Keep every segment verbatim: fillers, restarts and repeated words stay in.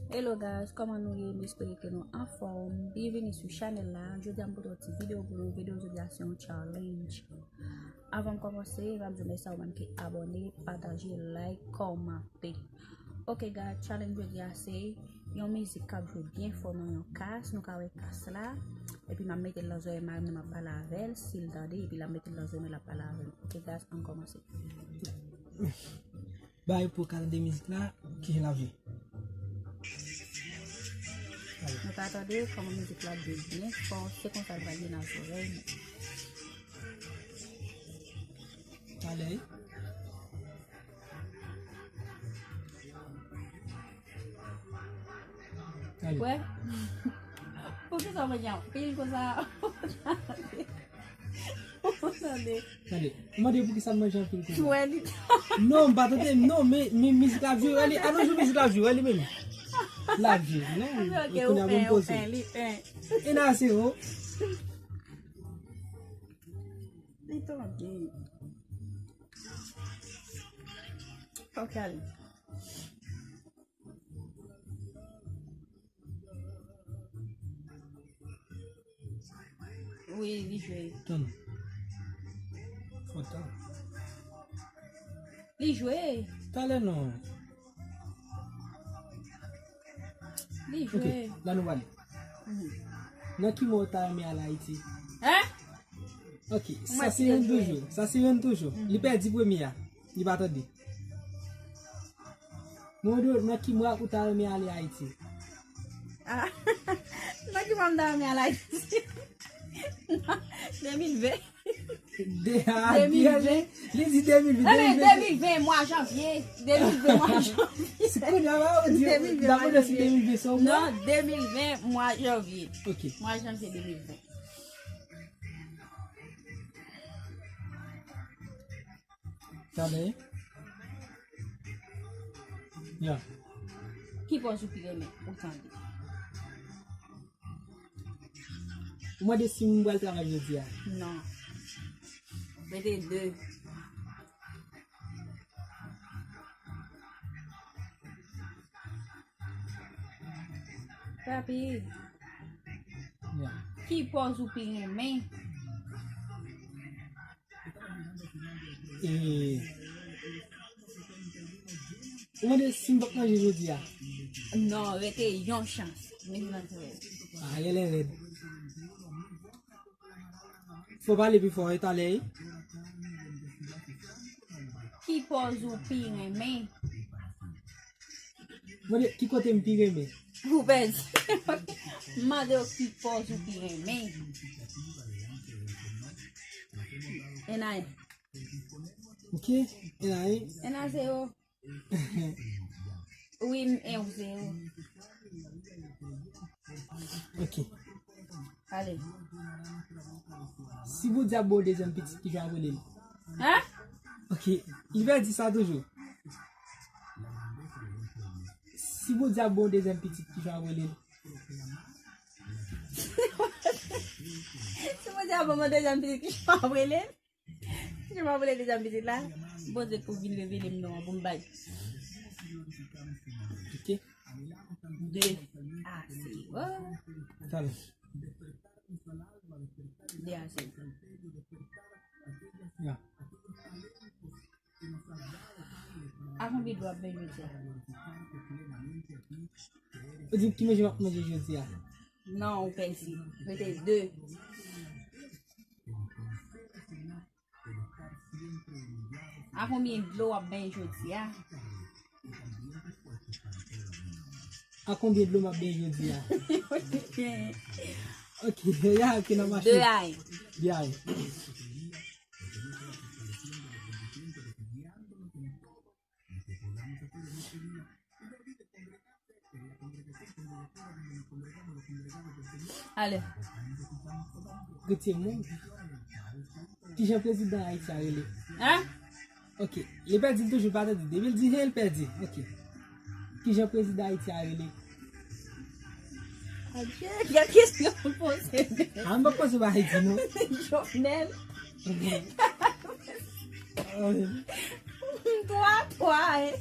Hello guys, kòman nou ye? M espere ke nou anfòm. Byenveni sou chanèl la. Jodi a m pote yon ti videyo pou nou. Videyo jodi a se yon challenge. Avan m kòmanse, m ap di w mèsi a ou menm ki abòne, pataje, like, kòmante. Ok guys, challenge jodi a se yon mizik k ap jwe byen fò nan yon kas. Nou ka wè kas la. Epi m ap mete l nan zòrèy mari m nan, m ap pale avè l, si l tande, epi l ap mete l nan zòrèy mwen, l ap pale avè m. Ok guys, ann kòmanse. Bay pou ka tande mizik la, kijan l ap jwe? Nou ka tande kòman mizik la ap jwe byen fò, se konsa l pral ye nan zòrèy nou. Talè. Talè. Wè. Poukisa w manje anpil konsa? Tande. Tande. M mande poukisa m manje anpil konsa. Wè li. Non, m pa tande. Non, men, men mizik la ap jwe, wè li. Anon jou mizik la ap jwe, wè li menm. La ap jwe. Non, ok, kounye a pou m poze. Li pen. E nan se yo. Li tonbe. Ok, ale. Wi, li jwe. Tann. Fò tann. Li jwe. Talè non. Li jwe. Ok, la nou pale. Mhm. Nan ki mwa ou ta renmen al Ayiti? Hein? Ok, sa se youn toujou. Sa se youn toujou. Mhm. Li pèdi premye a. Li pa tande. Mwen di w, nan ki mwa ou ta renmen ale Ayiti? Ah, nan ki mwa m ta renmen ale Ayiti? De mil ven. De, ah, de mil ven. Li di de mil ven. Enben, de mil ven, mwa janvye. De mil ven, mwa janvye. Se kounye a, ou di, de mil ven, mwa janvye. Non, de mil ven, mwa janvye. Ok. Mwa janvye de mil ven. Tande. Ya. Ki pòz ou pi renmen ou tande? Ou mande si m pral travay jodi a? Non. Mete de. Rapid. Ya. Ki pòz ou pi renmen? E, ou mande si m p ap manje jodi a? Non, rete yon chans. Men nan tè. Ah, genlè rèd. Fò pale pi fò, e talè, wi. Ki pòz ou pi renmen? Mande, ki kote m pi renmen? Ou pèdi. M mande w ki pòz ou pi renmen. Enaye. Ok, enaye. Enaye se yo. Wi, m en ou se yo. Ok. Ale. Si Bondye ap ba w dezyèm pitit, kijan w ap rele l? Hein? Ok, li pèdi sa toujou. Si Bondye ap ba w dezyèm pitit, kijan w ap rele l? Si Bondye ap ba m yon dezyèm pitit, kijan w ap rele l? Kijan w ap rele dezyèm pitit la? Bondye pou vin revele m non an pou m bay. Ok. De a se. Talè. De a se. Ya. A konbyen dlo w ap benyen jodi a? Ou di ki manje m ap manje jodi a? Non, ou pèdi. Rete de. A konbyen dlo w ap benyen jodi a? A konbyen dlo m ap benyen jodi a? Ok, ya, ok, n ap mache. De a en. De a en. Ale. Retire moun. Kijan prezidan Ayiti a rele? Hein? Ok. Li pèdi l toujou, pa tande. Depi l di hen, l pèdi. Ok. Kijan prezidan Ayiti a rele? Adje, gen kesyon pou poze. Ah, m pa poze pa Ayiti, non. Jovenel. Twa, twa, hein.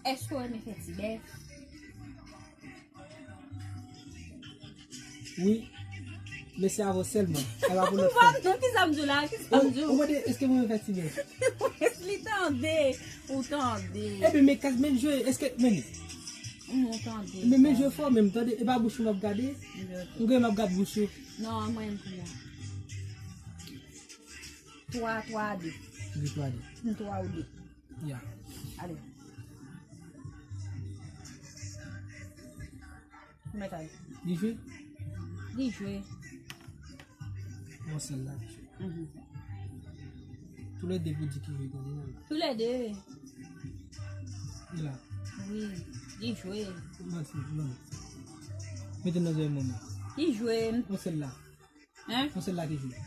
Èske w renmen fè ti bèf? Wi. Men se avè w sèlman. Sa pa pou lòt fanm. Non, ki sa m di w la? Ki sa m di w? Ou mande, èske mwen fè ti bèf? Li tande. Ou tande. Ebyen, men kas, men jwe, èske, men. Ou tande. Men, men jwe fò, men m tande. E pa bouch ou m ap gade. M gen m ap gade bouch ou. Non, mwen m pou mwen. Twa, twa a de. De twa a de. M twa ou de. Ya. Ale. Mèt al. Li jwe? Li jwe. Bon, sèl la. Mhm. Toulède pou di ki jwe gade la. Toulède. Li la. Wi, li jwe. Manti, non. Mete nan zòrèy manman. Li jwe. Bon, sèl la. Hein? Bon, sèl la ki jwe.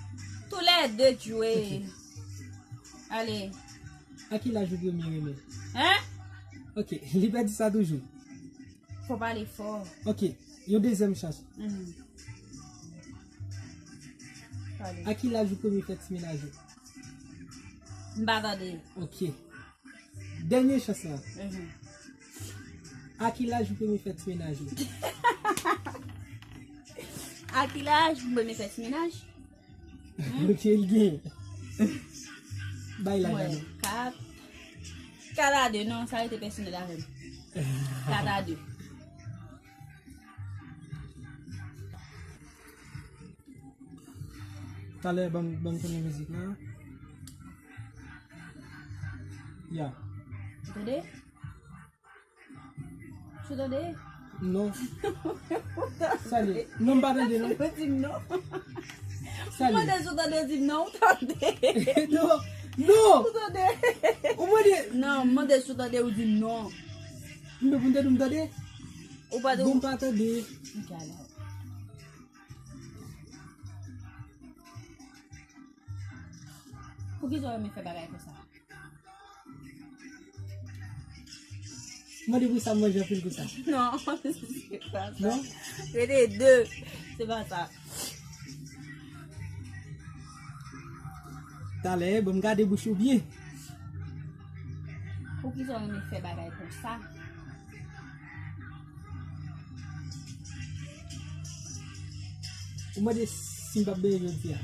Toulède jwe. Ok. Ale. A ki laj ou premye renmen? Hein? Ok, li pèdi sa toujou. Fò pale fò. Ok, yon dezyèm chans. Mhm. Pale. A ki laj ou premye fè ti mennaj ou? M pa tande. Ok. Dènye chans la. Mhm. A ki laj ou premye fè ti mennaj ou? A ki laj ou premye fè ti mennaj? Hmm? Ok, li gen. Bay laj la non. Kat. Kat a de non, sa rete pèsonèl avè m. Kat a de. Talè, ban m, ban m tande mizik la. Ya. Ou tande? Ou tande? Non. Sali. Non, m pa tande, non. Ou di m non. Sali. Ou mande si w tande, ou di m non, ou tande. Non. Non. Ou tande. Ou mande. Non, m mande si w tande, ou di m non. M pou m tande, m tande. Ou pa tande. Bon, m pa tande. Ok, alò. Poukisa w renmen fè bagay konsa? Mande pou sa m manje anpil konsa. Non, se pa sa. Non? Rete de. Se pa sa. Talè, bon, m gade bouch ou byen. Poukisa w renmen fè bagay konsa? Ou mande si m p ap benyen jodi a.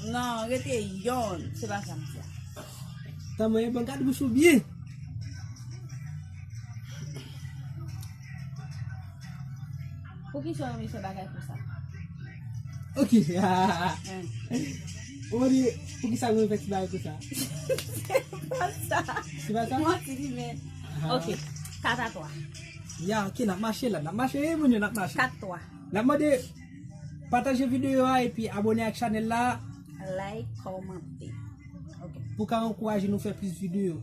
Non, rete yonn. Se pa sa m di a. Tanmen, bon, gade bouch ou byen. Poukisa w renmen fè bagay konsa? Ok. Hein. Ou mande, poukisa w renmen fè ti bagay konsa? Se pa sa. Se pa sa? Manti li men. Ah. Ok. Kat a twa. Ya, ok, n ap mache la, n ap mache, wi, moun yo, n ap mache. Kat twa. N ap mande pataje videyo a epi abòne ak chanèl la. Like, kòmante. Ok. Pou ka ankouraje nou fè plis videyo.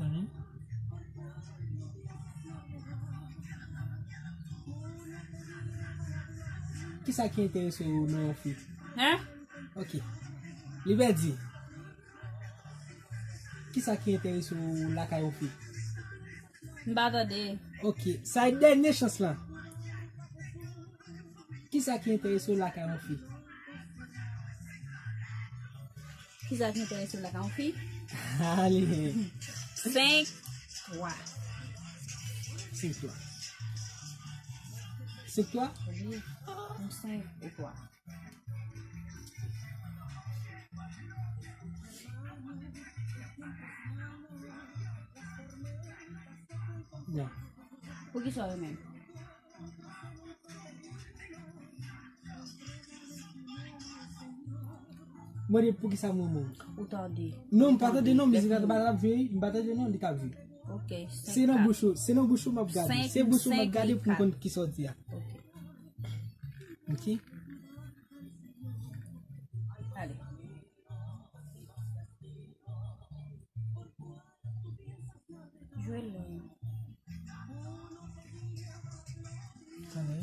Tande. Kisa ki enterese w nan yon fi? Hein? Ok. Li pèdi. Kisa ki enterese w lakay yon fi? M pa tande. Ok. Sa e dènye chans lan. Kisa ki enterese w lakay yon fi? Kisa ki enterese w lakay yon fi? Ale. Senk, twa. Senk, twa. Senk, twa? Wi. Yon senk ou twa. Ya. Poukisa w renmen? Mwen di poukisa m renmen w. Ou tande. Non, m pa tande non, mizik la pa t ap jwe, m pa tande non, li t ap jwe. Ok, se nan bouch ou, se nan bouch ou m ap gade. Se bouch ou m ap gade pou m konn kisa w di a. Ok. Ok. Ale. Jwe l. Tande.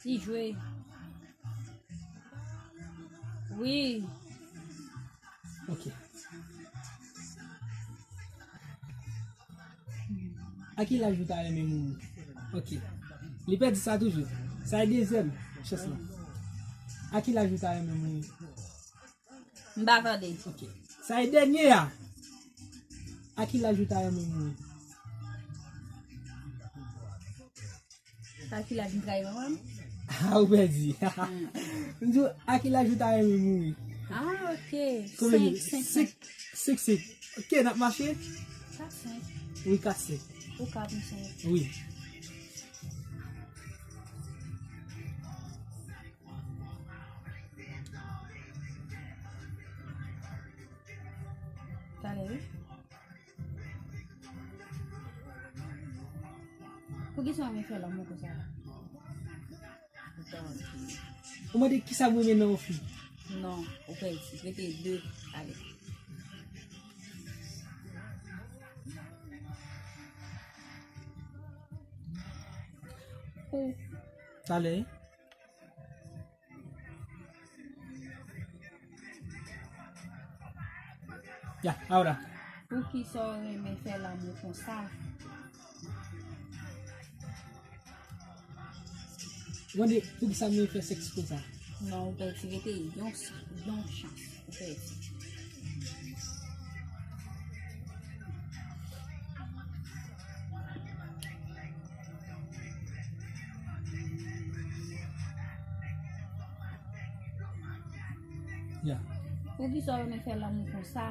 Li jwe. Wi. Ok. A ki laj ou ta renmen mouri? Ok. Li pèdi sa toujou. Sa e dezyèm chans lan. A ki laj ou ta renmen mouri? M pa tande. Ok. Sa e dènye a. A ki laj ou ta renmen mouri? A ki laj m trayi manman m? Ah, ou pèdi. M di w, a ki laj ou ta renmen mouri? Ah, ok. Konbyen? Senk, senk, Senk, senk, senk. Ok, n ap mache? Kat, senk. Wi, kat, senk. Ou kat, m senk. Wi. Talè, wi. Poukisa w renmen fè lanmou konsa? Ou mande kisa m renmen nan yon fi? Non, ou pèdi. Rete de. Ale. Ou Talè. Ya, ahora. Poukisa w renmen fè lanmou konsa? Ou mande poukisa m renmen fè sèks konsa? Non, ou pèdi. Rete yon, s- yon chans. Ou pèdi. Ya. Poukisa w renmen fè lanmou konsa?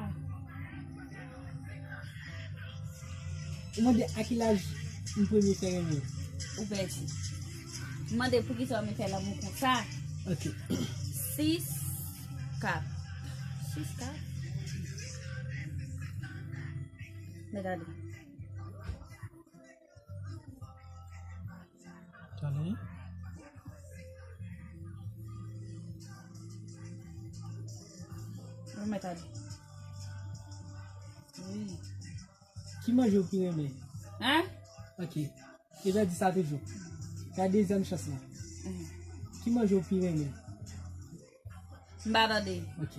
Ou mande a ki laj m premye fè renmen? Ou pèdi. M mande poukisa w renmen fè lanmou konsa? Ok. Sis, kat. Sis, kat. Men gade. Talè. Ou mèt ale. Wi. Ki manje ou pi renmen? Hein? Ok. Li pèdi sa toujou. Sa dezyèm chans lan. Mhm. Ki manje ou pi renmen? M pa tande. Ok.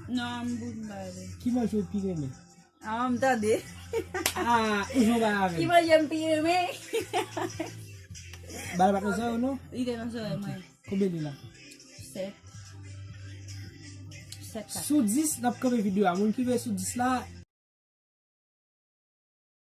Non, m bout m pa tande. Ki manje ou pi renmen? Ah, m tande. Ah, ou jwe bay avè Ki m. Manje m pi renmen? Bal pa t nan zòrèy ou non? Li te nan zòrèy mwen. Konbyen li la? Sèt. Sèt kat. Sou dis, n ap kanpe videyo a. Moun ki vle sou dis la,